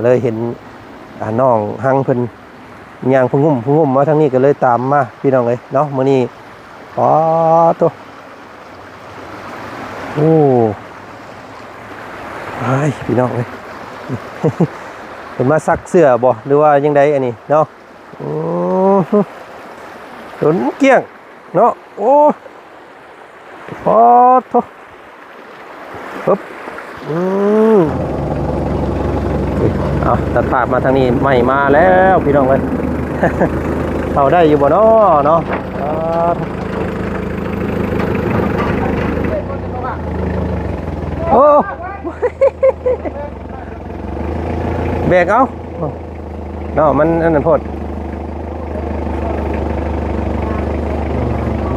ເລີຍເຫັນ ອ່າ ນ້ອງຮັງເພິ່ນຍ່າງພະງຸ່ມພະງຸ່ມມາທາງນີ້ ກໍເລີຍຕາມມາພີ່ນ້ອງເອີຍເນາະ. ມື້ນີ້ ປາໂຕ ໂອ້ ອ້າຍ ພີ່ນ້ອງເອີຍ ເພິ່ນມາຊັກເສື້ອບໍ່ ຫຼືວ່າຈັ່ງໃດອັນນີ້ເນາະ? ອືມ ຈົນກ້ຽງເນາະ. ໂອ້ ປາໂທ ປຶບ ອືມ ເອົາ ຕັດພາບມາທາງນີ້ ໄມ້ມາແລ້ວພີ່ນ້ອງເອີຍ ເຂົ້າໄດ້ຢູ່ບໍ່ນໍເນາະ? ປາໂທ ໂອ້ ແບກເອົາ ເນາະ ມັນອັນນັ້ນໂພດ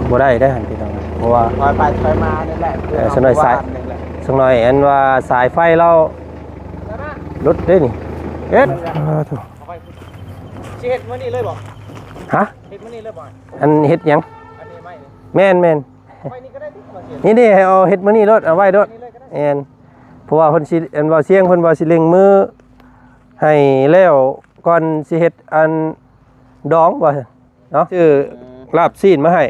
ບໍ່ໄດ້ເດ້ຫັ້ນພີ່ນ້ອງ ເພາະວ່າ ຖອຍໄປຖອຍມານີ້ແຫຼະ ເອີ ສັກໜ້ອຍສາຍ ສັກໜ້ອຍອັນວ່າສາຍໄຟລາວຫຼຸດເດ້ນີ້ ເຮັດ ເອີ ໂທ້ ຊິເຮັດມື້ນີ້ເລີຍບໍ່? ຮະ? ເຮັດມື້ນີ້ເລີຍບໍ່? ອັນເຮັດຫຍັງ? ອັນນີ້ໄມ້ນີ້ ແມ່ນໆ ໄມ້ນີ້ກໍໄດ້ຕິ ນີ້ເດ້ ໃຫ້ເອົາເຮັດມື້ນີ້ໂລດ ເອົາໄວ້ໂລດ ແມ່ນ ເພາະວ່າເພິ່ນຊິ ອັນເວົ້າສຽງ ເພິ່ນວ່າຊິເລັ່ງມືໃຫ້ແລ້ວ ກ່ອນຊິເຮັດອັນດອງວ່າເນາະ ຊື້ລາບຊີ້ນມາໃຫ້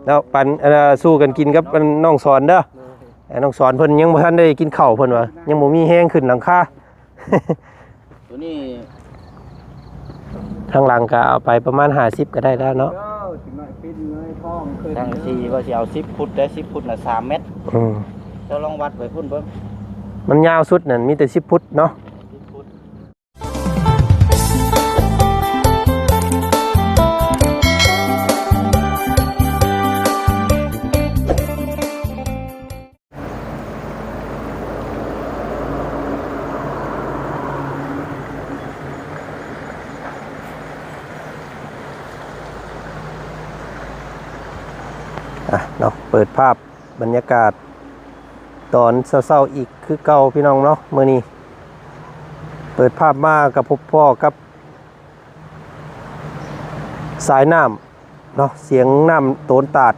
ແລ້ວປັນ ອັນ ສູ່ກັນກິນກັບ ອັນ ນ້ອງສອນເດີ ນ້ອງສອນເພິ່ນຍັງບໍ່ທັນໄດ້ກິນເຂົ້າ ເພິ່ນວ່າຍັງບໍ່ມີແຮງຂຶ້ນຫຼັງຄາ. ໂຕນີ້ ທາງຫຼັງກໍເອົາໄປປະມານຫ້າສິບກໍໄດ້ແລ້ວເນາະ ເອີ ຈັກໜ້ອຍປິ່ນເງີຍທ້ອງຂຶ້ນ ທາງສີ່ວ່າຊິເອົາສິບຟຸດໄດ້ ສິບຟຸດນະສາມແມັດ ອືມ ເຈົ້າລອງວັດໄປພຸ້ນເບິ່ງ ມັນຍາວສຸດນັ້ນມີແຕ່ສິບຟຸດເນາະ ສິບຟຸດ. ອ່ະເນາະ ເປີດພາບບັນຍາກາດຕອນເຊົ້າໆອີກຄືເກົ່າພີ່ນ້ອງເນາະ. ມື້ນີ້ເປີດພາບມາກໍພົບພໍ້ກັບ ສາຍນ້ຳເນາະ ສຽງນ້ຳໂຕນຕາດ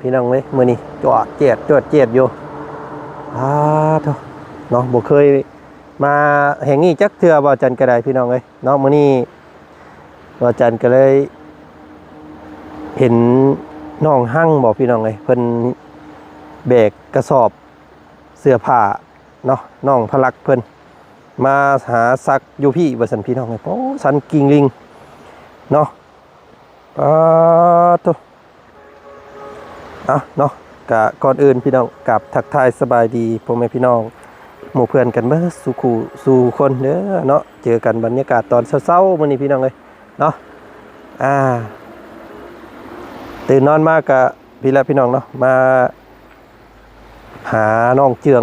ພີ່ນ້ອງເອີຍ ມື້ນີ້ຈວດແຈດ ຈວດແຈດຢູ່ ອາ ໂທ້ ເນາະ ບໍ່ເຄີຍມາແຫ່ງນີ້ຈັກເທື່ອ ບ່າວຈັນກໍໄດ້ ພີ່ນ້ອງເອີຍເນາະ. ມື້ນີ້ບ່າວຈັນກໍເລີຍເຫັນນ້ອງຮັງບໍ ພີ່ນ້ອງເອີຍ ເພິ່ນແບກກະສອບ ເສື້ອຜ້າເນາະ ນ້ອງພະລັກເພິ່ນມາຫາສັກຢູ່ພີ້ວ່າຊັ້ນ ພີ່ນ້ອງເອີຍ. ໂອ້ ສັນກິງລິງເນາະ ປາໂທ ເອົາເນາະ ກະກ່ອນອື່ນ ພີ່ນ້ອງ ກາບທັກທາຍສະບາຍດີພໍ່ແມ່ພີ່ນ້ອງ ໝູ່ເພື່ອນກັນເບິດສູ່ຄູ່ສູ່ຄົນເດີເນາະ. ເຈີກັນບັນຍາກາດຕອນເຊົ້າໆມື້ນີ້ ພີ່ນ້ອງເອີຍເນາະ. ອ່າ ຕື່ນນອນມາກະ ພີ້ລະ ພີ່ນ້ອງເນາະ ມາຫານ້ອງເຈືອງ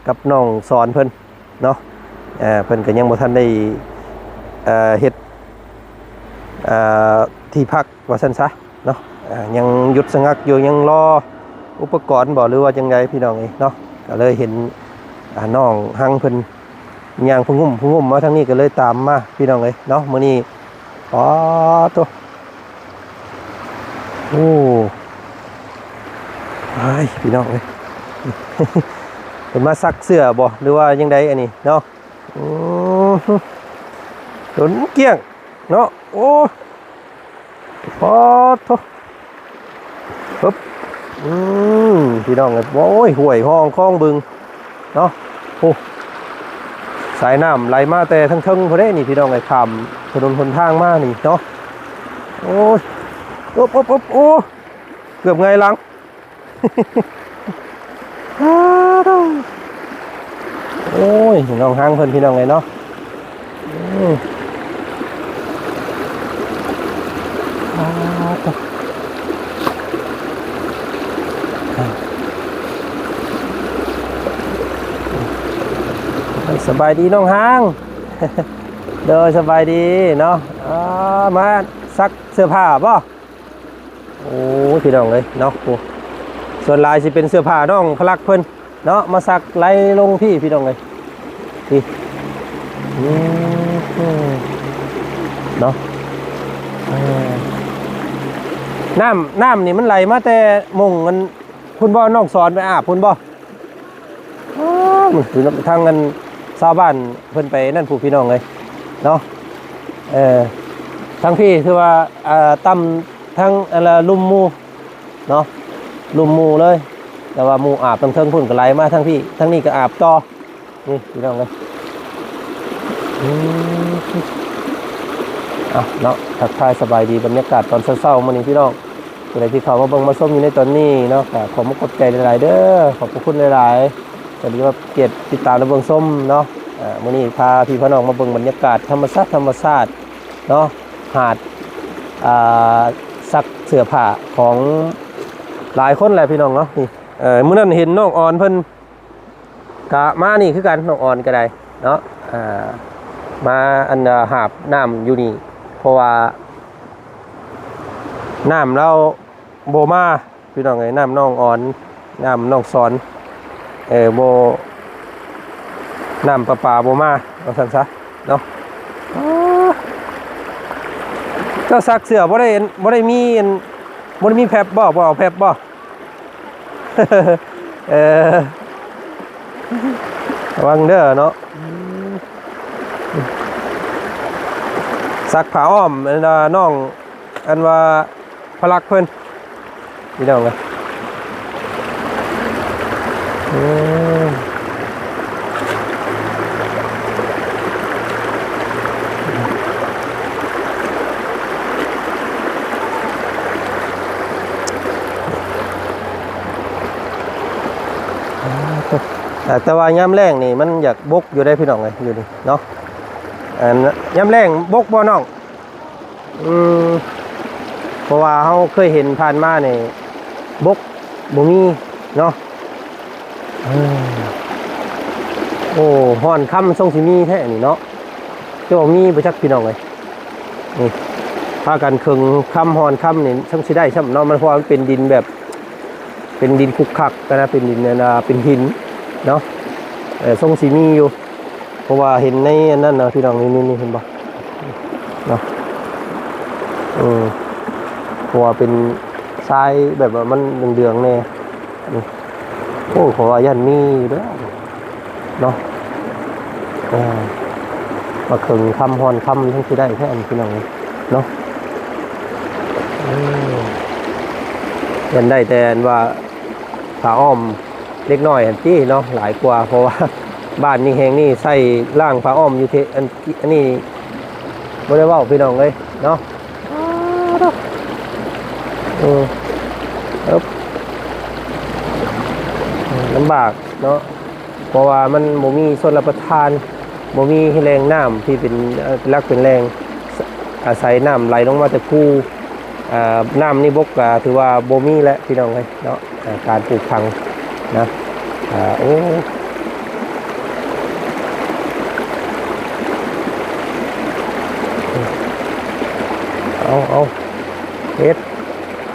ກັບນ້ອງສອນເພິ່ນເນາະ. ເອີ ເພິ່ນກໍຍັງບໍ່ທັນໄດ້ ເອີ ເຮັດ ເອີ ທີ່ພັກວ່າຊັ້ນຊະເນາະ ເອີ ຍັງຢຸດສະງັກຢູ່ ຍັງລໍອຸປະກອນບໍ ຫຼືວ່າຈັ່ງໃດ ພີ່ນ້ອງເອີຍເນາະ. ກໍເລີຍເຫັນ ອ່າ ນ້ອງຮັງເພິ່ນ ຍ່າງພະງຸ່ມພະງຸ່ມມາທາງນີ້ ກໍເລີຍຕາມມາ ພີ່ນ້ອງເອີຍເນາະ. ມື້ນີ້ ປາໂຕ ໂອ້ ອ້າຍ ພີ່ນ້ອງເອີຍ ເພິ່ນມາຊັກເສື້ອບໍ ຫຼືວ່າຈັ່ງໃດອັນນີ້ເນາະ? ອືມ ຈົນກ້ຽງເນາະ ໂອ້ ປາໂທ ປຶບ ອືມ ພີ່ນ້ອງເອີຍ ໂອ້ຍ ຫ້ວຍຮ່ອງຄອງບຶງເນາະ. ໂອ້ ສາຍນ້ຳໄຫຼມາແຕ່ເທິງໆພຸ້ນເດ້ນີ້ ພີ່ນ້ອງເອີຍ ຂ້າມຖະໜົນຫົນທາງມານີ້ເນາະ. ໂອ້ຍ ອຶບໆໆ ໂອ້ ເກືອບຫງາຍຫຼັງ. ໂອ້ຍ ນ້ອງຮັງເພິ່ນ ພີ່ນ້ອງເອີຍເນາະ. ອືມ ສະບາຍດີນ້ອງຮັງ. ໂດຍ ສະບາຍດີເນາະ. ອ່າ ມາຊັກເສື້ອຜ້າບໍ? ໂອ້ຍ ພີ່ນ້ອງເອີຍເນາະ ໂອ້ ສ່ວນຫຼາຍຊິເປັນເສື້ອຜ້ານ້ອງພະລັກເພິ່ນເນາະ ມາຊັກໄລ່ລົງພີ້ ພີ່ນ້ອງເອີຍ ພີ້ ອືມ ເນາະ. ເອີ ນ້ຳ ນ້ຳນີ້ມັນໄຫຼມາແຕ່ໝ່ອງອັນພຸ້ນບໍ ນ້ອງສອນໄປອາບພຸ້ນບໍ? ອ້າວ ມັນຄືທາງອັນ ຊາວບ້ານເພິ່ນໄປນັ້ນພຸ້ນພີ່ນ້ອງເອີຍເນາະ. ເອີ ທາງພີ້ຖືວ່າ ອ່າ ຕ່ຳ ທາງ ອັນລະ ລຸ່ມໝູ່ເນາະ ລຸ່ມໝູ່ເລີຍ ແຕ່ວ່າໝູ່ອາບທາງເທິງພຸ້ນກໍໄຫຼມາທາງພີ້ ທາງນີ້ກໍອາບຕໍ່. ນີ້ພີ່ນ້ອງເອີຍ ອືມ ເອົາເນາະ ທັກທາຍສະບາຍດີບັນຍາກາດຕອນເຊົ້າໆມື້ນີ້ພີ່ນ້ອງ ຜູ້ໃດທີ່ເຂົ້າມາເບິ່ງມາຊົມຢູ່ໃນຕອນນີ້ເນາະ ກໍຂໍຂອບໃຈຫຼາຍໆເດີ້ ຂອບພະຄຸນຫຼາຍໆ ທີ່ວ່າກຽດຕິດຕາມ ແລະ ເບິ່ງຊົມເນາະ. ເອີ ມື້ນີ້ພາພີ່ພານ້ອງມາເບິ່ງບັນຍາກາດທຳມະຊາດ ທຳມະຊາດເນາະ ຫາດ ອ່າ ຊັກເສື້ອຜ້າຂອງຫຼາຍຄົນແຫຼະພີ່ນ້ອງເນາະ. ນີ້ ເອີ ມື້ນັ້ນເຫັນນ້ອງອອນເພິ່ນ ກະມານີ້ຄືກັນ ນ້ອງອອນກໍໄດ້ເນາະ ອ່າ ມາ ອັນ ຫາບນ້ຳຢູ່ນີ້ ເພາະວ່ານ້ຳລາວບໍ່ມາພີ່ນ້ອງເອີຍ ນ້ຳນ້ອງອອນ ນ້ຳນ້ອງສອນ ເອີ ບໍ່ ນ້ຳປະປາບໍ່ມາ ວ່າຊັ້ນຊະເນາະ. ເຈົ້າຊັກເສື້ອບໍ່ໄດ້ ບໍ່ໄດ້ມີອັນ ບໍ່ໄດ້ມີແຟັບບໍ່? ບໍ່ເອົາແຟັບບໍ່? ເອີ ລະວັງເດີ້ເນາະ ຊັກຜ້າອ້ອມ ອັນວ່ານ້ອງ ອັນວ່າພະລັກເພິ່ນ ພີ່ນ້ອງເອີຍ ເອີ. ອ່າ ແຕ່ວ່າຍາມແລ້ງນີ້ມັນຢາກບົກຢູ່ເດ້ພີ່ນ້ອງເອີຍ ຢູ່ນີ້ເນາະ. ອັນຍາມແລ້ງບົກບໍ່ນ້ອງ? ອືມ ເພາະວ່າເຮົາເຄີຍເຫັນຜ່ານມານີ້ບົກບໍ່ມີເນາະ. ເອີ ໂອ້ ຮ້ອນຄ່ຳຊົງຊິມີແທ້ນີ້ເນາະ ແຕ່ວ່າມີບໍ່ຈັກພີ່ນ້ອງເອີຍ. ນີ້ ພາກັນເຄິ່ງຄ່ຳຮ້ອນຄ່ຳນີ້ຊົງຊິໄດ້ຊ້ຳເນາະ ມັນ ເພາະວ່າມັນເປັນດິນແບບ ເປັນດິນຂຸກຂັກນະ ເປັນດິນ ອັນ ເປັນຫີນເນາະ. ເອີ ຊົງຊິມີຢູ່ ເພາະວ່າເຫັນໃນອັນນັ້ນນະພີ່ນ້ອງ ນີ້ ນີ້ ນີ້ ເຫັນບໍ່ເນາະ. ເອີ ເພາະວ່າເປັນຊາຍແບບວ່າມັນເດືອງໆແດ່. ໂອ້ ເພາະວ່າຢ້ານມີຢູ່ເດີ້ເນາະ. ເອີ ມາເຄິ່ງຄ່ຳຮ້ອນຄ່ຳ ຈັ່ງຊິໄດ້ແທ້ພີ່ນ້ອງເນາະ. ເອີ ຢ້ານໄດ້ແຕ່ອັນວ່າຜ້າອ້ອມເດັກນ້ອຍຫັ້ນຕິເນາະ ຫຼາຍກວ່າ ເພາະວ່າບ້ານນີ້ແຫ່ງນີ້ໃຊ້ລ້າງຜ້າອ້ອມຢູ່ເທ ອັນ ອັນນີ້ບໍ່ໄດ້ເວົ້າພີ່ນ້ອງເອີຍເນາະ. ເອີ ເອີ ລຳບາກເນາະ ເພາະວ່າມັນບໍ່ມີຊົນລະປະທານ ບໍ່ມີແຫຼ່ງນ້ຳທີ່ເປັນ ເອີ ເປັນຫຼັກເປັນແຫຼ່ງ ອາໄສນ້ຳໄຫຼລົງມາແຕ່ພູ. ເອີ ນ້ຳໃນບົກກໍຖືວ່າບໍ່ມີແລ້ວພີ່ນ້ອງເອີຍເນາະ. ເອີ ການປູກຝັງນະ ເອີ ໂອ້ ເອົາ ເອົາ ເຮັດ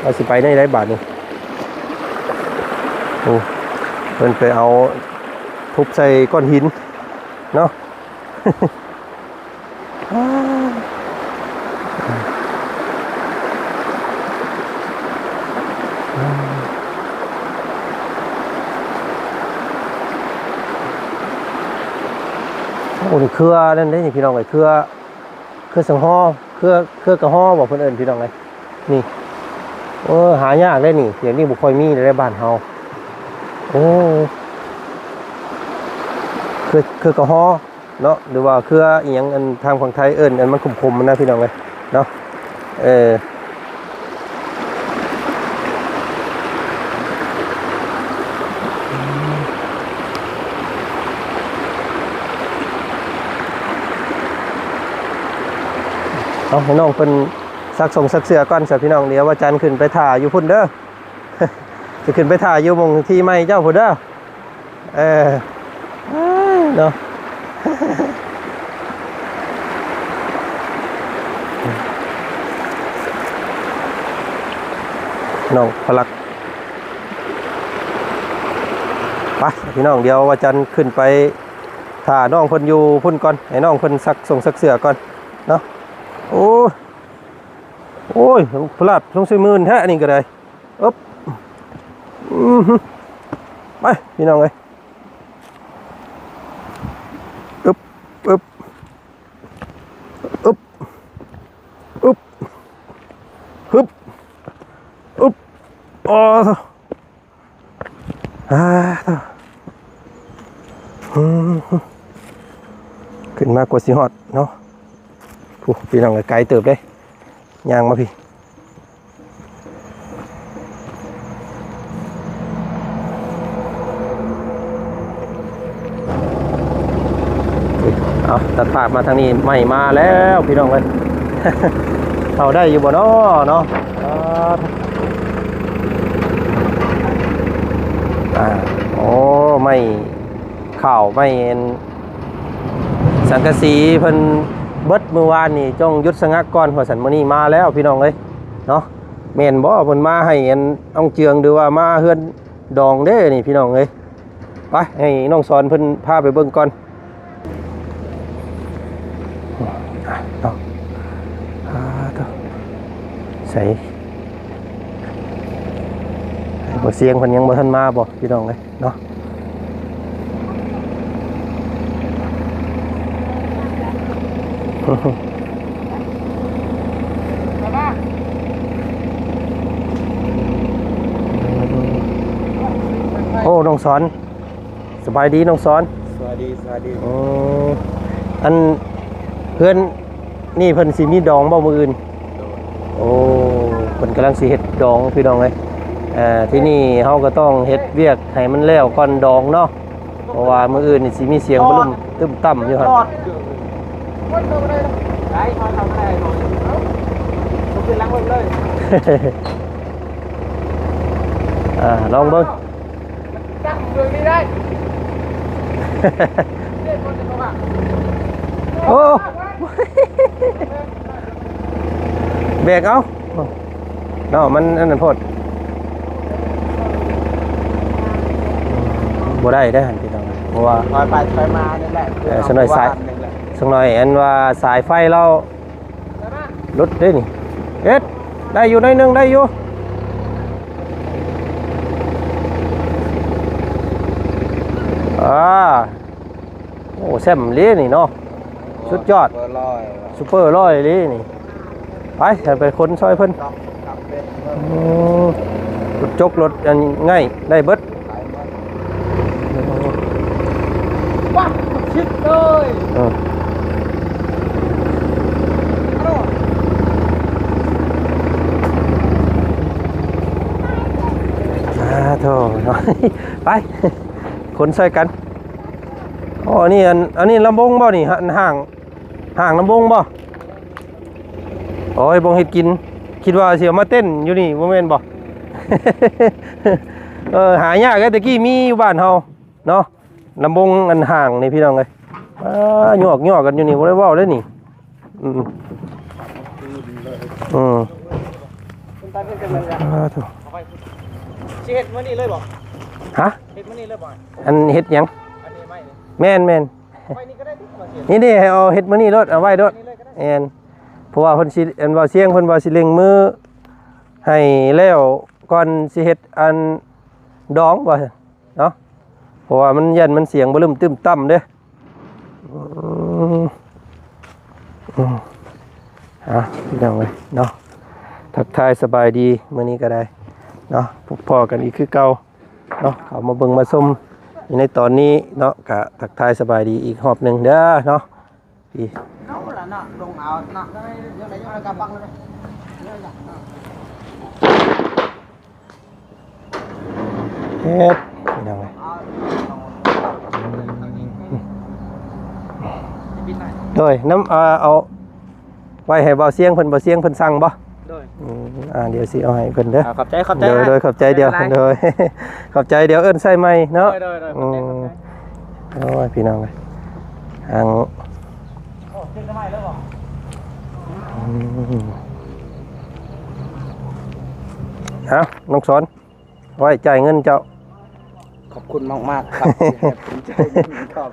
ວ່າຊິໄປແນວໃດບາດນີ້. ໂອ້ ເພິ່ນໄປເອົາທຸບໃສ່ກ້ອນຫີນເນາະ. ໂອ້ ນີ້ເຄືອນັ້ນເດ້ນີ້ພີ່ນ້ອງເອີຍ ເຄືອ ເຄືອສັງຫໍ ເຄືອ ເຄືອກະຫໍບໍ່ເພິ່ນເອີ້ນພີ່ນ້ອງເອີຍ. ນີ້ ເອີ ຫາຍາກເດ້ນີ້ ດຽວນີ້ບໍ່ຄ່ອຍມີແລ້ວເດ້ບ້ານເຮົາ. ໂອ້ ເຄືອ ເຄືອກະຫໍເນາະ ຫຼືວ່າເຄືອອີ່ຫຍັງ ອັນທາງຝັ່ງໄທເອີ້ນ ອັນມັນຂົມໆຫັ້ນນະພີ່ນ້ອງເອີຍເນາະ. ເອີ ເອົາ ໃຫ້ນ້ອງເພິ່ນ ຊັກສົງຊັກເສື້ອກ່ອນຊະພີ່ນ້ອງ ດຽວວ່າຈັນຂຶ້ນໄປຖ້າຢູ່ພຸ້ນເດີ້ ຊິຂຶ້ນໄປຖ້າຢູ່ໝ່ອງທີ່ໃໝ່ເຈົ້າພຸ້ນເດີ້. ເອີ ເນາະ ນ້ອງພະລັກ ໄປພີ່ນ້ອງ ດຽວວ່າຈັນຂຶ້ນໄປຖ້ານ້ອງເພິ່ນຢູ່ພຸ້ນກ່ອນ ໃຫ້ນ້ອງເພິ່ນຊັກສົງຊັກເສື້ອກ່ອນເນາະ. ໂອ້ຍ ໂອ້ຍ ພະລາດ ສົງໄສມື່ນແທ້ອັນນີ້ກໍໄດ້. ອຶບ ອືມ ໄປພີ່ນ້ອງເອີຍ. ອຶບ ອຶບ ຮຶບ ອຶບ ອໍ ໂທ້ ອາ ໂທ້ ອືມ ຂຶ້ນມາກວ່າຊິຮອດເນາະ. ໂອ້ ພີ່ນ້ອງເອີຍ ໄກເຕີບເດ້ ຍ່າງມາພີ້. ເອົາ ຕັດພາບມາທາງນີ້ ໄມ້ມາແລ້ວພີ່ນ້ອງເອີຍ ເຂົ້າໄດ້ຢູ່ບໍ່ນໍເນາະ? ອາ ໂອ້ ໄມ້ເຂົ້າ ໄມ້ອັນ ສັງກະສີເພິ່ນເບິດມື້ວານນີ້ ຈົ່ງຢຸດສະງັກກ່ອນວ່າຊັ້ນ. ມື້ນີ້ມາແລ້ວພີ່ນ້ອງເອີຍເນາະ. ແມ່ນບໍ່ເພິ່ນມາໃຫ້ອັນອອງເຈືອງ ຫຼືວ່າມາເຮືອນດອງເດ້ນີ້ພີ່ນ້ອງເອີຍ? ໄປ ໃຫ້ນ້ອງສອນເພິ່ນພາໄປເບິ່ງກ່ອນເນາະ. ອາ ໂທ້ ໃສ ບໍ່ ສຽງເພິ່ນຍັງບໍ່ທັນມາບໍ່ພີ່ນ້ອງເອີຍ? ເນາະ ໂອ້ ນ້ອງສອນ ສະບາຍດີນ້ອງສອນ. ສະບາຍດີ ສະບາຍດີ. ອືມ ອັນ ເຮືອນ ນີ້ເພິ່ນຊິມີດອງບໍ່ມື້ອື່ນ? ໂອ້ ເພິ່ນກຳລັງຊິເຮັດດອງພີ່ນ້ອງເອີຍ. ເອີ ທີນີ້ເຮົາກໍຕ້ອງເຮັດວຽກໃຫ້ມັນແລ້ວກ່ອນດອງເນາະ ເພາະວ່າມື້ອື່ນນີ້ຊິມີສຽງບະລຸມຕຶ້ມຕ່ຳຢູ່ຫັ້ນ. ອ່າ ລອງເບິ່ງ. ໂອ້ ແບກເອົາເນາະ ມັນອັນນັ້ນໂພດ ບໍ່ໄດ້ເດ້ຫັ້ນພີ່ນ້ອງ ເພາະວ່າ ຖອຍໄປຖອຍມານີ້ແຫຼະ. ເອີ ສັກໜ້ອຍສາຍ ສັກໜ້ອຍອັນວ່າສາຍໄຟລາວ ຫຼຸດເດ້ນີ້ ເຮັດໄດ້ຢູ່ໜ້ອຍໜຶ່ງ ໄດ້ຢູ່. ອ່າ ໂອ້ ແຊມເລີຍນີ້ເນາະ ສຸດຍອດ ຊຸບເປີຮ້ອຍເລີຍນີ້. ໄປ ໃຫ້ໄປຂົນຊ່ອຍເພິ່ນ. ອືມ ລົດຈົກ ລົດອັນງ່າຍໄດ້ເບິດ. ປາດ ຊິດເລີຍ. ເອີ ສາທຸເນາະ ໄປ ຂົນຊ່ອຍກັນ. ອໍ ອັນນີ້ ອັນ ອັນນີ້ລຳວົງບໍ່ນີ້? ຫ- ຫ້າງ ຫ້າງລຳວົງບໍ່? ໂອ້ຍ ບ່ອນເຮັດກິນ ຄິດວ່າຊິເອົາມາເຕັ້ນຢູ່ນີ້ ບໍ່ແມ່ນບໍ່? ເອີ ຫາຍາກເດ້ ແຕ່ກີ້ມີຢູ່ບ້ານເຮົາເນາະ ລຳວົງອັນຫ້າງນີ້ພີ່ນ້ອງເອີຍ. ອາ ຍອກໆກັນຢູ່ນີ້ ບໍ່ໄດ້ເວົ້າເດ້ນີ້. ອືມ ອືມ ສາທຸ ຊິເຮັດມື້ນີ້ເລີຍບໍ່? ຮະ? ເຮັດມື້ນີ້ເລີຍບໍ່? ອັນເຮັດຫຍັງ? ອັນນີ້ໄມ້ນີ້ ແມ່ນໆ. ໄວ້ນີ້ກໍໄດ້ຕິ ນີ້ເດ້ ໃຫ້ເອົາເຮັດມື້ນີ້ໂລດ ເອົາໄວ້ໂລດ. ແມ່ນ ເພາະວ່າເພິ່ນຊິ ອັນ ເວົ້າສຽງ ເພິ່ນວ່າຊິເລັ່ງມືໃຫ້ແລ້ວກ່ອນຊິເຮັດອັນດອງວ່າຊັ້ນເນາະ ເພາະວ່າມັນ ຢ້ານມັນສຽງບະລຶ້ມຕຶ້ມຕ່ຳເດ້. ອືມ ອືມ ເອົາ ພີ່ນ້ອງເອີຍເນາະ ທັກທາຍສະບາຍດີມື້ນີ້ກໍໄດ້ເນາະ ພົບພໍ້ກັນອີກຄືເກົ່າ. ເນາະ ເຂົ້າມາເບິ່ງມາຊົມຢູ່ໃນຕອນນີ້ເນາະ ກະທັກທາຍສະບາຍດີອີກຮອບໜຶ່ງເດີເນາະ. ເຮັດ ພີ່ນ້ອງເອີຍ ໂດຍ ນຳ ເອົາ ເອົາ ໄວ້ໃຫ້ບ່າວຊຽງເພິ່ນ ບ່າວຊຽງເພິ່ນສັ່ງບໍ່? ໂດຍ ອືມ ອ່າ ດຽວຊິເອົາໃຫ້ເພິ່ນເດີ. ອ່າ ຂອບໃຈ ຂອບໃຈ ໂດຍ ຂອບໃຈ ດຽວ ໂດຍ ຂອບໃຈ ດຽວເອີ້ນໃຊ້ໃໝ່ເນາະ. ໂດຍ ໂດຍ ອືມ ໂດຍ ຂອບໃຈ ຂອບໃຈ ໂອ້ຍ ພີ່ນ້ອງເອີຍ ທາງ ໂອ້ ເປັນໃໝ່ແລ້ວບໍ່? ອືມ ເອົ້າ ນ້ອງສອນ ໄວ້ຈ່າຍເງິນເຈົ້າ. ຂອບຄຸນມາກໆ ຄັບ ທີ່ໃຫ້ຜົມຈ່າຍເງິນ ຂອບ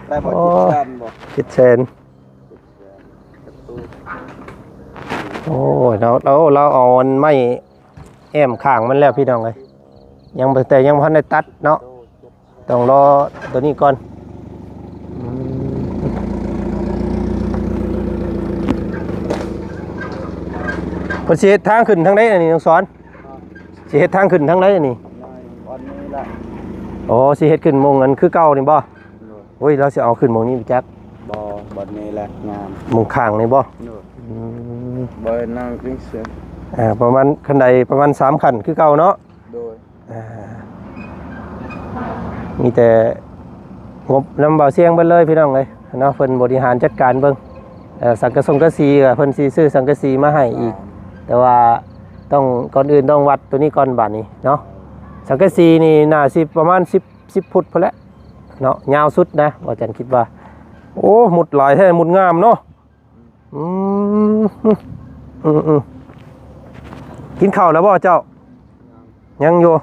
ໄດ້ບໍ່? ໂອ້ ເຈັດແສນບໍ່? ເຈັດແສນ. ໂອ້ຍ ລາວ ລາວ ລາວເອົາອັນໄມ້ແອ້ມຂ້າງມັນແລ້ວ ພີ່ນ້ອງເອີຍ ຍັງບໍ່ ແຕ່ຍັງບໍ່ທັນໄດ້ຕັດເນາະ ຕ້ອງລໍໂຕນີ້ກ່ອນ. ອືມ ເພິ່ນຊິເຮັດທາງຂຶ້ນທາງໃດອັນນີ້ ນ້ອງສອນ? ຊິເຮັດທາງຂຶ້ນທາງໃດອັນນີ້? ບ່ອນນີ້ລະ. ໂອ້ ຊິເຮັດຂຶ້ນໝ່ອງອັນຄືເກົ່ານີ້ບໍ່? ໂດຍ. ໂອ້ຍ ລາວຊິເອົາຂຶ້ນໝ່ອງນີ້ໄປຈັກ? ບໍ່, ບ່ອນນີ້ແຫຼະງາມ. ໝ່ອງຂ້າງນີ້ບໍ່? ໂດຍ. ອືມ. ບໍ່ ນັ່ງຈັ່ງຊີ້. ເອີ ປະມານຂັ້ນໄດປະມານສາມຂັ້ນຄືເກົ່າເນາະ? ໂດຍ. ອ່າ ມີແຕ່ງົບນຳບ່າວຊຽງເບິດເລີຍພີ່ນ້ອງເອີຍເນາະ, ເພິ່ນບໍລິຫານຈັດການເບິ່ງ. ເອີ ສັງກະສົງກະສີກໍເພິ່ນຊິຊື້ສັງກະສີມາໃຫ້ອີກ, ແຕ່ວ່າຕ້ອງ ກ່ອນອື່ນຕ້ອງວັດໂຕນີ້ກ່ອນບາດນີ້ເນາະ. ສັງກະສີນີ້ໜ້າຊິປະມານສິບ ສິບຟຸດພຸ້ນແຫຼະເນາະ, ຍາວສຸດນະ ບ່າວຈັນຄິດວ່າ. ໂອ້ ມຸດຫຼາຍແທ້ ມຸດງາມເນາະ. ອືມ ອືມ ອືມ ກິນເຂົ້າແລ້ວບໍ່ເຈົ້າ? ຍັງ ຍັງຢູ່.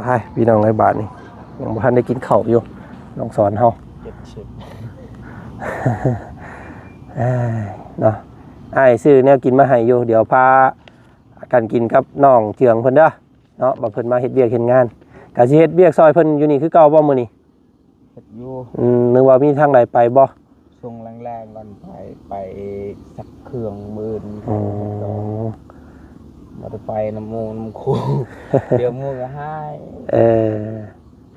ໄປ ພີ່ນ້ອງເອີຍ ບາດນີ້ຍັງບໍ່ທັນໄດ້ກິນເຂົ້າຢູ່ ນ້ອງສອນເຮົາ. ເຈັດສິບ ເອີຍ ເນາະ, ອ້າຍຊື້ແນວກິນມາໃຫ້ຢູ່, ດຽວພາກັນກິນກັບນ້ອງເຈືອງເພິ່ນເດີ. ເນາະ ວ່າເພິ່ນມາເຮັດວຽກເຮັດງານ ກະຊິເຮັດວຽກຊ່ອຍເພິ່ນຢູ່ນີ້ຄືເກົ່າບໍ່ມື້ນີ້? ເຮັດຢູ່. ອືມ ນຶກວ່າມີທາງໃດໄປບໍ່? ຊ່ວງແລງໆກ່ອນໄປ ໄປຊັກເຄື່ອງມື້ອື່ນ. ອໍ ບໍ່ໄດ້ໄປນຳໝູ່ນຳຄູ່ ດຽວໝູ່ກໍຮ້າຍ. ເອີ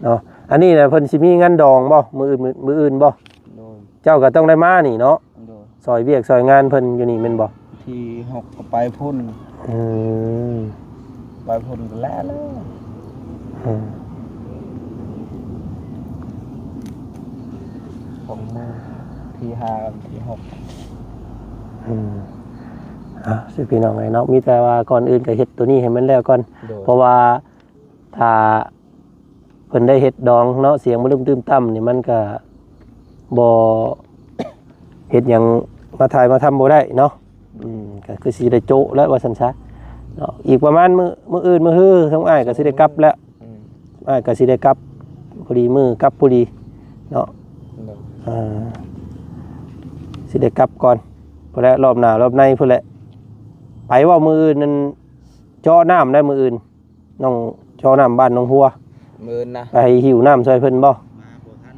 ເນາະ ອັນນີ້ນະ ເພິ່ນຊິມີງານດອງບໍ່ ມື້ອື່ນ ມື້ ມື້ອື່ນບໍ່? ໂດຍ. ເຈົ້າກໍຕ້ອງໄດ້ມານີ້ເນາະ? ໂດຍ. ຊ່ອຍວຽກຊ່ອຍງານເພິ່ນຢູ່ນີ້ແມ່ນບໍ່? ທີຫົກກໍໄປພຸ້ນ. ອືມ ໄປພຸ້ນກໍແລ້ວແລ້ວ. ອືມ ຂອງມື້ທີຫ້າ ທີຫົກ. ອືມ ເອົາ ຊິພີ່ນ້ອງເອີຍເນາະ, ມີແຕ່ວ່າກ່ອນອື່ນກໍເຮັດໂຕນີ້ໃຫ້ມັນແລ້ວກ່ອນ. ໂດຍ. ເພາະວ່າ ຖ້າເພິ່ນໄດ້ເຮັດດອງເນາະ ສຽງບະລຶ້ມຕື່ມຕ່ຳນີ້ ມັນກະບໍ່ເຮັດຫຍັງມາຖ່າຍມາທຳບໍ່ໄດ້ເນາະ. ອືມ ກະຄືຊິໄດ້ໂຈະແລ້ວວ່າຊັ້ນຊະເນາະ. ອີກປະມານມື້ ມື້ອື່ນມື້ຮື ທາງອ້າຍກະຊິໄດ້ກັບແລ້ວ. ອືມ ອ້າຍກະຊິໄດ້ກັບ ພໍດີມື້ກັບພໍດີເນາະ. ໂດຍ. ອ່າ ຊິໄດ້ກັບກ່ອນ ພຸ້ນແຫຼະ ລອບໜ້າລອບໃນພຸ້ນແຫຼະ. ໄປເວົ້າມື້ອື່ນນັ້ນ ເຈາະນ້ຳໄດ້ມື້ອື່ນ. ນ້ອງເຈາະນ້ຳບ້ານໜອງຫົວ ມື້ນະ ໄປຫິ້ວນ້ຳຊ່ວຍເພິ່ນບໍ່? ມາບໍ່ທັນ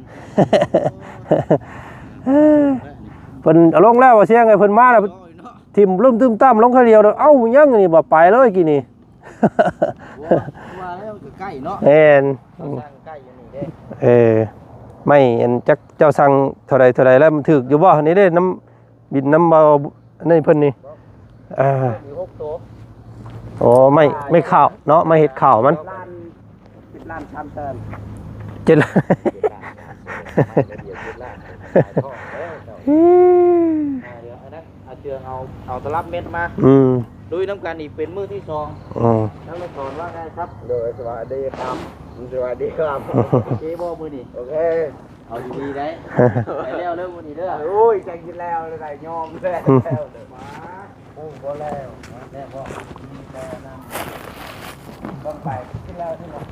ເພິ່ນເອົາລົງແລ້ວ ວ່າຊຽງໃຫ້ເພິ່ນມາແລ້ວ ໂອ້ຍເນາະ ຖິ້ມລຶ້ມຕື່ມຕ່ຳລົງຄາດຽວ. ເອົ້າ ຍັງນີ້ບໍ່ໄປເລີຍກີ້ນີ້ ວ່າ ວ່າແລ້ວກໍໃກ້ເນາະ. ແມ່ນ ເຮົາສ້າງໃກ້ຢູ່ນີ້ເດ້. ເອີ ໄມ້ອັນຈັກເຈົ້າສັ່ງເທົ່າໃດເທົ່າໃດແລ້ວ ມັນຖືກຢູ່ບໍ່? ນີ້ເດ້ ນຳ ບິນນຳເບົາ ອັນນີ້ເພິ່ນນີ້ ອ່າ ມີຫົກໂຕ. ໂອ້ ໄມ້ ອ່າ ໄມ້ຂ່າວເນາະ ໄມ້ເຮັດຂ່າວມັນ ເຈັດລ້ານ ເຈັດລ້ານສາມແສນ ເຈັດລ້ານ ເຈັດລ້ານ ຂາຍທອດແລ້ວເຈົ້າ. ອ່າ ດຽວອັນນັ້ນ ເອົາເຄື່ອງ ເອົາ ເອົາຕະລັບເມັດມາ ອືມ ລຸຍນຳກັນອີກເປັນມື້ທີສອງ. ອືມ ແລ້ວເຮົາສອນວ່າໄງຄັບ? ໂດຍ ສະຫວັດດີຄັບ ສະຫວັດດີຄັບ. ໂອເຄບໍ່ມື້ນີ້? ໂອເຄ. ເອົາດີໆໄດ໋ ໄປແລ້ວເດີມື້ນີ້ເດີ. ໂອ້ຍ ຈັກຊິແລ້ວແລ້ວ ໄດ້ຍອມແລ້ວ. ໂອ້ ບໍ່ແລ້ວ ແລ້ວບໍ່ ມີແຕ່ນັ້ນ ຕ້ອງໄປກິນແລ້ວນີ້ເນາະ.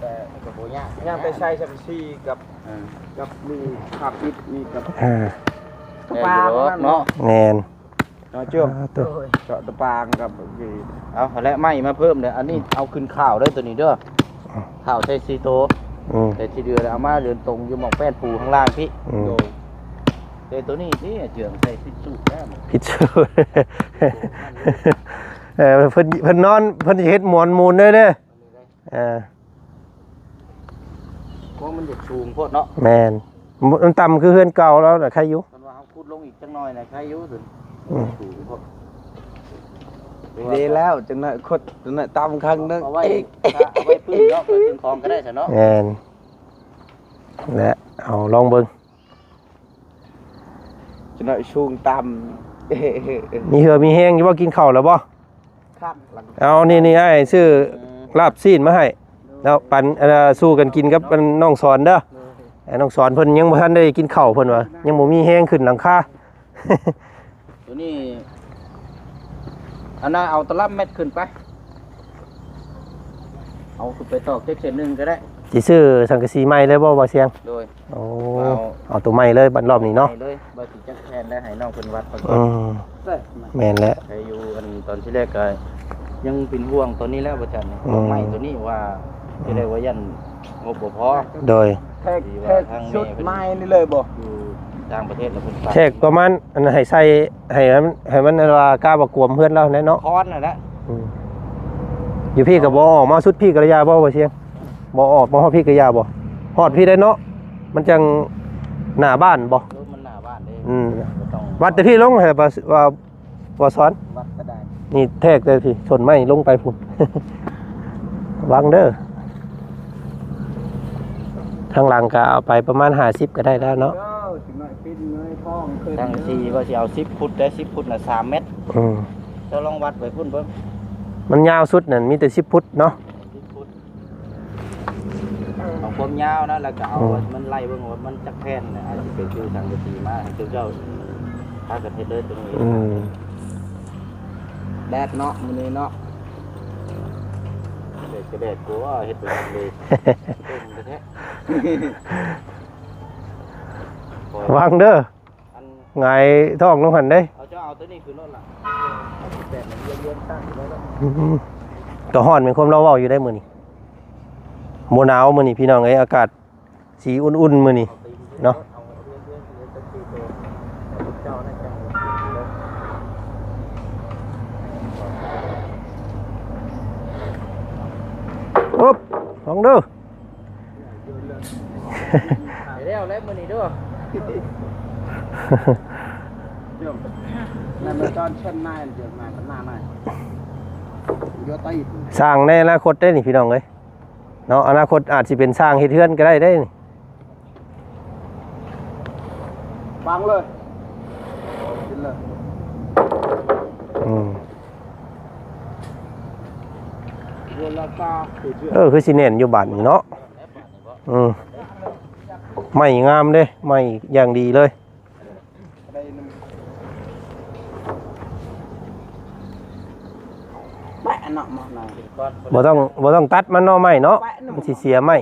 ແຕ່ມັນກໍບໍ່ຍາກ ຍາກແຕ່ໃຊ້ສັງກະສີກັບ ເອີ ກັບມີຜ້າປິດ ມີກັບ ເອີ ປາ ແມ່ນຢູ່ດອກເນາະ. ແມ່ນ. ເນາະ ເຈື່ອມ ອ່າ ໂຕ ເຈາະຕະປາງກັບ ເອົາຫັ້ນແຫຼະ ໄມ້ມາເພີ່ມເດີ. ອັນນີ້ ອືມ ເອົາຂຶ້ນຂ່າວເດີ ໂຕນີ້ເດີ ອືມ ຂ່າວໃສ່ສີ່ໂຕ. ອືມ ແຕ່ທີ່ເດືອເອົາມາເດີນຕົງຢູ່ໝ່ອງແປ້ນປູຂ້າງລ່າງພີ້. ອືມ ໂດຍ ແຕ່ໂຕນີ້ທີ່ເຈື່ອມໃສ່ຜິດສູດແລ້ວ ຜິດສູດ. ເອີ ເພິ່ນ ເພິ່ນນອນ ເພິ່ນເຮັດໝອນໝູນເດີເດີ. ເອີ ເພາະມັນຢາກສູງໂພດເນາະ. ແມ່ນ ມັນຕ່ຳຄືເຮືອນເກົ່າລາວນະ ໄຄຢູ່. ຄັນວ່າເຮົາຂຸດລົງອີກຈັກໜ້ອຍນະ ໄຄຢູ່. ອືມ ສູງໂພດ. ດີແລ້ວ ຈັກໜ້ອຍຂຸດ ຈັກໜ້ອຍຕ່ຳຄັ້ງໜຶ່ງ. ເອົາໄວ້ ເອົາໄວ້ປຶ້ມເນາະ ໄປປຶ້ມຂອງກໍໄດ້ຊັ້ນເນາະ. ແມ່ນ ແລະ ເອົາລອງເບິ່ງ. ຈັກໜ້ອຍສູງຕ່ຳ. ມີເຫື່ອມີແຮງຢູ່ບໍ່? ກິນເຂົ້າແລ້ວບໍ່? ຄັກ. ເອົາ ນີ້ ນີ້ ອ້າຍຊື້ ເອີ ລາບຊີ້ນມາໃຫ້ ແລ້ວປັນ ອັນນ່າ ສູ່ກັນກິນກັບ ໂດຍ ອັນນ້ອງສອນເດີ. ໂດຍ ໄອ້ນ້ອງສອນເພິ່ນຍັງບໍ່ທັນໄດ້ກິນເຂົ້າ ເພິ່ນວ່າຍັງບໍ່ມີແຮງຂຶ້ນຫຼັງຄາ. ໂຕນີ້ ອັນນ່າ ເອົາຕະລັບແມັດຂຶ້ນໄປ ເອົາຂຶ້ນໄປຕອກຈັກເສັ້ນໜຶ່ງກໍໄດ້. ຊິຊື້ສັງກະສີໃໝ່ເລີຍບໍ່ ບ່າວຊຽງ? ໂດຍ. ໂອ້ ເອົາ ເອົາໂຕໃໝ່ເລີຍບັດ ລອບນີ້ເນາະ. ໃໝ່ເລີຍ ວ່າຊິຈັກແຜ່ນໄດ້ໃຫ້ນ້ອງເພິ່ນວັດເພິ່ນ. ອືມ ເອີ ແມ່ນແຫຼະ. ໃຫ້ຢູ່ ອັນຕອນທີແລກກໍຍັງເປັນຫ່ວງຕອນນີ້ແຫຼະ ວ່າຊັ້ນ ອືມ ໄມ້ໂຕນີ້ວ່າ ອືມ ທີແລກວ່າຢ້ານງົບບໍ່ພໍ. ໂດຍ. ແທກ ທີ່ວ່າທາງແມ່ເພິ່ນ ແທກຊຸດໃໝ່ນີ້ເລີຍບໍ່? ຢູ່ ຕ່າງປະເທດລະເພິ່ນ ແທກປະມານ ອັນໃຫ້ໃສ່ ໃຫ້ມັນ ໃຫ້ມັນ ອັນວ່າກາບວ່າກວມເຮືອນລາວແຫຼະເນາະ ຄອນຫັ້ນແຫຼະ. ອືມ ຢູ່ພີ້ກໍບໍ່ອອກມາ ສຸດພີ້ກໍລະຢາບໍ່ ບໍ່ສຽງ ບໍ່ອອກມາຮອດພີ້ກໍຢາບໍ່ ຮອດພີ້ໄດ້ເນາະ ມັນຈັ່ງໜ້າບ້ານບໍ່ ເອີ ມັນໜ້າບ້ານເດ້. ອືມ ວັດແຕ່ພີ້ລົງໃຫ້ວ່າ ບໍ່ສອນ ວັດກໍໄດ້ ນີ້ແທກເລີຍພີ່ ຊົນໄມ້ລົງໄປພຸ້ນ ລະວັງເດີ. ທາງຫຼັງກໍເອົາໄປປະມານຫ້າສິບກໍໄດ້ແລ້ວເນາະ ເອີ ຈັກໜ້ອຍປິ່ນເງີຍທ້ອງຂຶ້ນ ທາງສີ່ວ່າຊິເອົາສິບຟຸດໄດ້ ສິບຟຸດນະສາມແມັດ. ອືມ ເຈົ້າລອງວັດໄປພຸ້ນເບິ່ງ ມັນຍາວສຸດນັ້ນມີແຕ່ສິບຟຸດເນາະ ສິບຟຸດ. ເອົາຄວາມຍາວນະ ແລ້ວກໍເອົາ ອືມ ມັນໄລ່ເບິ່ງວ່າມັນຈັກແຜ່ນນະ ອາດຈະເປັນຄືສັງກະສີມາ ໃຫ້ເຈົ້າ ເຈົ້າພາກັນເຮັດເລີຍຕົວນີ້. ອືມ ແດດເນາະ ມື້ນີ້ເນາະ ແດດກໍແດດ ໂອ້ ເຮັດໄປເລີຍ ເປັນແທ້ ລະວັງເດີ. ອັນ ຫງາຍທ້ອງລົງຫັ້ນເດ້ ເອົາ ເຈົ້າເອົາຕົວນີ້ຂຶ້ນໂລດລະ ແປດລຽນຕັ້ງຢູ່ໄດ້ລະ. ອືມ ກໍຮ້ອນແມ່ນຄວາມລາວເວົ້າຢູ່ໄດ໋ມື້ນີ້ ບໍ່ໜາວມື້ນີ້ພີ່ນ້ອງເອີຍ ອາກາດສີອຸ່ນໆມື້ນີ້ເນາະ. ໂອບ ລອງເດີ. ໄດ້ແລ້ວແຫຼະມື້ນີ້ເດີ ນັ້ນມັນຕອນເຊັນນາຍ ເດີນມາຂ້າງໜ້ານາຍ ຢູ່ໃຕ້ ສ້າງໃນອະນາຄົດເດ້ນີ້ພີ່ນ້ອງເອີຍເນາະ ອະນາຄົດອາດຊິເປັນຊ່າງເຮັດເຮືອນກໍໄດ້ເດ້ນີ້ ວາງເລີຍ ກິນເລີຍ. ອືມ ເອີ ຄືຊິແໜ້ນຢູ່ບາດນີ້ເນາະ. ອືມ ໄມ້ງາມເດ້ ໄມ້ຢ່າງດີເລີຍ ແປະເນາະ ມາໜ່ອຍ ບໍ່ຕ້ອງ ບໍ່ຕ້ອງຕັດມັນເນາະ ໄມ້ເນາະ ແປະເນາະ ມັນຊິເສຍໄມ້.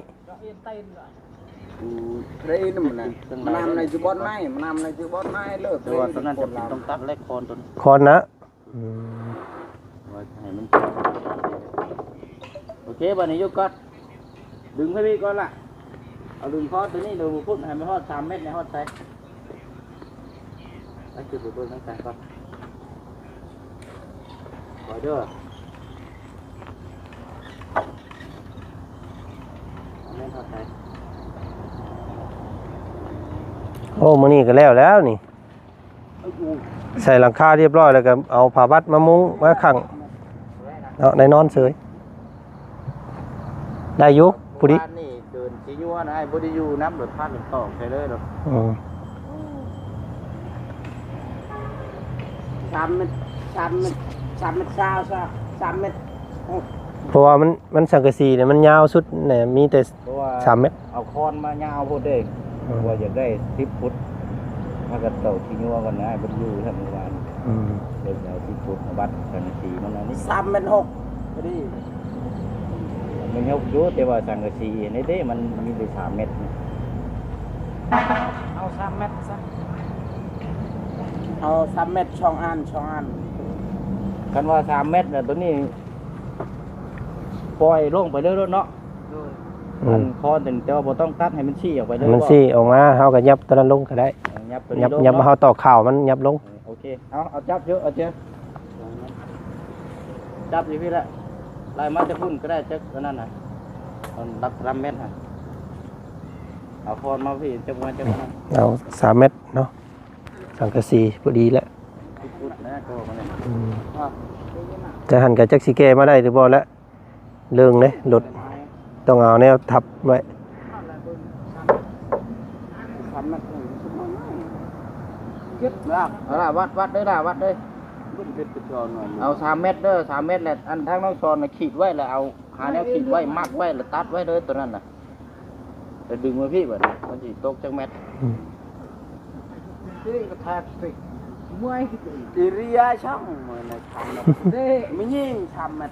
ອືມ ເທຣນມັນນະ ມານຳໃນຈຸບ່ອນໄມ້ ມານຳໃນຈຸບ່ອນໄມ້ເລີຍ ແຕ່ວ່າຕົວນັ້ນຈະຕ້ອງຕັດແຫຼະ ຄອນຕົວນີ້ ຄອນນະ. ອືມ ວ່າໃຫ້ມັນ ໂອເຄ ບາດນີ້ຢຸດກ່ອນ ດຶງໃຫ້ພີ່ກ່ອນລະ ເອົາດຶງຄອນຕົວນີ້ ດຶງພຸ້ນໃຫ້ມັນຮອດສາມແມັດ ໃຫ້ຮອດໃສ ໄປຂຶ້ນໄປເບິ່ງທາງໃຕ້ກ່ອນ ຄອຍເດີ ສາມແມັດຮອດໃສ. ໂອ້ ມື້ນີ້ກໍແລ້ວແລ້ວນີ້. ໃສ່ຫຼັງຄາຮຽບຮ້ອຍ ແລ້ວກໍເອົາຜ້າບັດມາມຸງມາຂັງເນາະ ໄດ້ນອນເສີຍ ໄດ້ຢູ່ ພໍດີ. ວານນີ້ເດີນຊິຍົວນະ ອ້າຍບໍ່ໄດ້ຢູ່ນຳ ໂດດພາກັນຕອກໃສ່ເລີຍໂດດ. ອືມ ສາມແມັດ ສາມແມັດ ສາມແມັດຊາວຊະ ສາມແມັດ. ເພາະວ່າມັນ ມັນສັງກະສີນີ້ມັນຍາວສຸດແຫຼະ ມີແຕ່ ເພາະວ່າ ສາມແມັດ ເອົາຄອນມາຍາວໂພດເດ້. ອືມ ວ່າຢາກໄດ້ສິບຟຸດ ພາກັນຕອກຂີ້ຍົວກັນນະ ອ້າຍບໍ່ໄດ້ຢູ່ແທ້ມື້ວານ. ອືມ ເລີຍເອົາສິບຟຸດມາບັດສັງກະສີມັນອັນນີ້ ສາມແມັດຫົກພໍດີ. ມັນຫົກຢູ່ ແຕ່ວ່າສັງກະສີອັນນີ້ເດ້ ມັນມີແຕ່ສາມແມັດ. ເອົາສາມແມັດຊະ ເອົາສາມແມັດ ສອງອັນ ສອງອັນ. ຄັນວ່າສາມແມັດນະ ຕົວນີ້ ປ່ອຍລົງໄປເລີຍໂລດເນາະ. ໂດຍ ອືມ ອັນຄອນຕົວນີ້ ແຕ່ວ່າບໍ່ຕ້ອງຕັດ ໃຫ້ມັນຊີ້ອອກໄປເລີຍ ໃຫ້ມັນຊີ້ອອກມາ ເຮົາກໍຫຍັບຕົວນັ້ນລົງກໍໄດ້. ເອີ ຫຍັບຕົວນີ້ ຫຍັບ ລງ ຫຍັບ ເນາະ ເຮົາຕອກຂ່າວມັນຫຍັບລົງ. ເອີ ໂອເຄ ເອົາ ເອົາຈັບຢູ່ ເອົາເຈັບ ຈັບຢູ່ພີ້ແຫຼະ ໄລ່ມາຈາກພຸ້ນກໍໄດ້ ຈັກອັນນັ້ນນະ ເອົາຫຼັກສາມແມັດຫັ້ນ ເອົາຄອນມາພີ້ ຈັກມາ ຈັກອັນນັ້ນ ເອົາສາມແມັດເນາະ. ສັງກະສີພໍດີແຫຼະ. ອືມ ແຕ່ຫັ້ນກໍຈັກຊິແກ້ມາໄດ້ຫຼືບໍ່ແຫຼະ ເລິງເດ້ລົດ ຕ້ອງເອົາແນວທັບໄວ້. ເອົາລະ ວັດ ວັດເດີລະ ວັດເດີ. ເອົາສາມແມັດເດີ ສາມແມັດແຫຼະ ອັນທາງນ້ອງສອນນະຂີດໄວ້ ແລ້ວເອົາຫາແນວຂີດໄວ້ ມັດໄວ້ ແລ້ວຕັດໄວ້ເດີ ຕົວນັ້ນນະ. ແລ້ວດຶງມາພີ້ບັດນີ້ ມັນຊິຕົກຈັກແມັດ? ອືມ ອີເຣຍຊ່ອງ ມື້ນະ ຊາມແມັດ ແມ່ຍິງ ຊາມແມັດ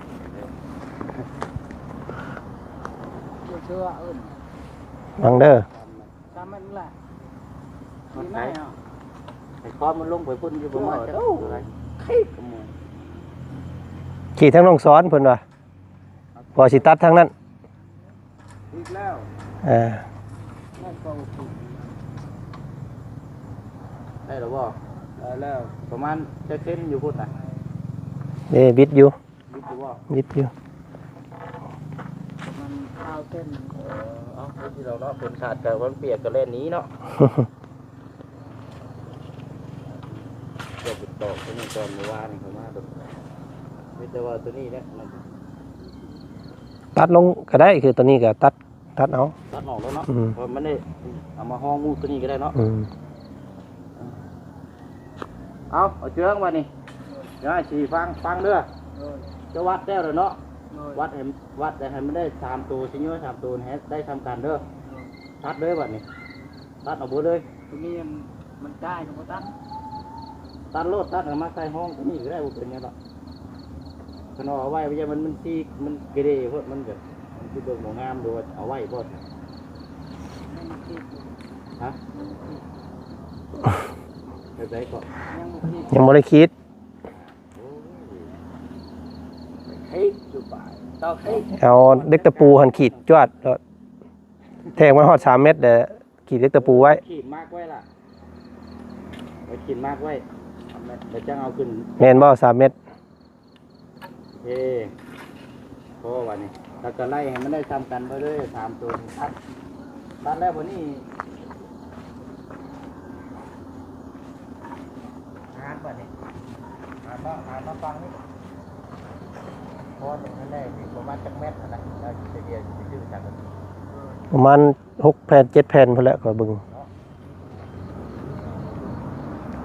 ບໍ່ເຊື່ອເອີ້ນ ຟັງເດີ ຊາມແມັດແຫຼະ. ມັນໄກ ໄອ້ຄອນມັນລົງໄປພຸ້ນຢູ່ປະມານຈັກເທົ່າໃດ? ຂີ່ທາງນ້ອງສອນເພິ່ນວ່າ ພໍຊິຕັດທາງນັ້ນ ອີກແລ້ວ ເອີ. ໄດ້ແລ້ວບໍ່? ໄດ້ແລ້ວ. ປະມານຈັກເຊັນຢູ່ພຸ້ນນະ? ເດ້ ບິດຢູ່ ບິດຢູ່ບໍ່? ບິດຢູ່. ປະມານຊາວເຊັນ. ເອີ ເອົາ ຄືຊິເນາະ ຝົນສາດກໍມັນປຽກກໍແລ່ນໜີເນາະ. ກໍໄປຕອກຕົວນີ້ກ່ອນ ເມື່ອວານນີ້ເຂົາມາໂດດ ມີແຕ່ວ່າຕົວນີ້ແຫຼະ ມັນ ຕັດລົງກໍໄດ້ ຄືຕົວນີ້ກໍຕັດ ຕັດເອົາ ຕັດອອກໂລດເນາະ. ອືມ ເພາະມັນໄດ້ເອົາມາຮອງມຸກຕົວນີ້ກໍໄດ້ເນາະ. ອືມ ເອົາ ເອົາເຈີງບັດນີ້ ດຽວອ້າຍຊິຟັງ ຟັງເດີ. ໂດຍ ເຈົ້າວັດແລ້ວເນາະ. ໂດຍ ວັດໃຫ້ ວັດໃຫ້ມັນໄດ້ສາມໂຕ ຊິໂຍສາມໂຕໃຫ້ໄດ້ສ່ຳກັນເດີ. ໂດຍ ຕັດເລີຍບັດນີ້ ຕັດເອົາເບີດເລີຍ. ຕົວນີ້ມັນ ມັນຈ່າຍກໍບໍ່ຕັດ ຕັດໂລດ ຕັດເອົາມາໃສ່ຮອງຕົວນີ້ກໍໄດ້ ບໍ່ເປັນຫຍັງດອກ. ຄັນເອົາໄວ້ ມັນ ມັນຊິ ມັນກະເດໂພດ ມັນກໍ ມັນຊິເບິ່ງບໍ່ງາມ ຫຼືວ່າເອົາໄວ້ບໍ່? ຍັງບໍ່ຄິດຢູ່. ຮະ? ຍັງບໍ່ຄິດ. ແບບໃດກໍ? ຍັງບໍ່ຄິດ ຍັງບໍ່ໄດ້ຄິດ. ໂອ້ຍ ເຮັດຢູ່ບາດ ຕ້ອງເຮັດ. ເອົາເຫຼັກຕະປູຫັ້ນຂີດຈວດໂລດ ແທງມັນຮອດສາມແມັດແລ້ວ ຂີດເຫຼັກຕະປູໄວ້ ຂີດມາກໄວ້ລະ ໄວ້ຂີດມາກໄວ້ສາມແມັດ ແລ້ວຈັ່ງເອົາຂຶ້ນ. ແມ່ນບໍ່ ສາມແມັດ? ເອີ ພໍບາດນີ້ ແລ້ວກໍໄລ່ໃຫ້ມັນໄດ້ສ່ຳກັນໄປເລີຍ ສາມໂຕນີ້ ຕັດ ຕັດແລ້ວບາດນີ້ ຫານບາດນີ້ ຫານມາ ຫານມາຝັ່ງນີ້ ພໍຕົງນັ້ນແຫຼະ ນີ້ປະມານຈັກແມັດຫັ້ນນະ ແລ້ວຊິໄປເດຍຊິໄປຊື້ຈັກ ປະມານຫົກແຜ່ນເຈັດແຜ່ນພຸ້ນແຫຼະ ຂ້ອຍເບິ່ງ. ເນາະ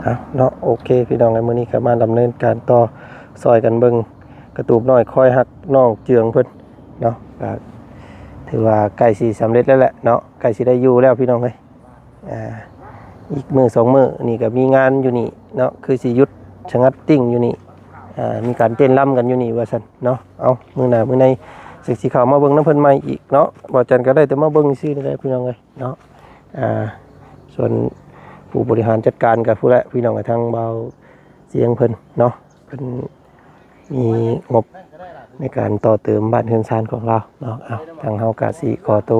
ອາ ເນາະ ໂອເຄ ພີ່ນ້ອງເອີຍ ມື້ນີ້ກໍມາດຳເນີນການຕໍ່ ຊ່ອຍກັນເບິ່ງກະຕູບນ້ອຍຄອຍຮັກນ້ອງເຈືອງເພິ່ນເນາະ ກໍຖືວ່າໃກ້ຊິສຳເລັດແລ້ວແຫຼະເນາະ ໃກ້ຊິໄດ້ຢູ່ແລ້ວ ພີ່ນ້ອງເອີຍ. ອາ ອີກມື້ສອງມື້ນີ້ກໍມີງານຢູ່ນີ້ເນາະ ຄືຊິຢຸດສະຫງັດຕິ່ງຢູ່ນີ້ ອາ ມີການເຕັ້ນລຳກັນຢູ່ນີ້ວ່າຊັ້ນເນາະ. ເອົາ ມື້ໜ້າມື້ໃນ ຊິ ຊິເຂົ້າມາເບິ່ງນຳເພິ່ນໃໝ່ອີກເນາະ ບ່າວຈັນກໍໄດ້ແຕ່ມາເບິ່ງຊື່ນີ້ແຫຼະ ພີ່ນ້ອງເອີຍ. ເນາະ ອ່າ ສ່ວນຜູ້ບໍລິຫານຈັດການກໍຜູ້ແຫຼະ ພີ່ນ້ອງ ທາງບ່າວຊຽງເພິ່ນເນາະ ເພິ່ນມີງົບໃນການຕໍ່ເຕີມບ້ານເຮືອນຊານຂອງລາວເນາະ. ເອົາ ທາງເຮົາກໍຊິຂໍໂຕ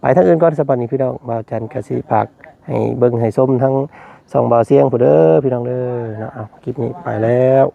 ໄປທາງອື່ນກ່ອນ ສຳລັບນີ້ ພີ່ນ້ອງ ບ່າວຈັນກໍຊິຝາກໃຫ້ເບິ່ງໃຫ້ຊົມທາງຊ່ອງບ່າວຊຽງພຸ້ນເດີ ພີ່ນ້ອງເດີເນາະ. ເອົາ ຄລິບນີ້ໄປແລ້ວ.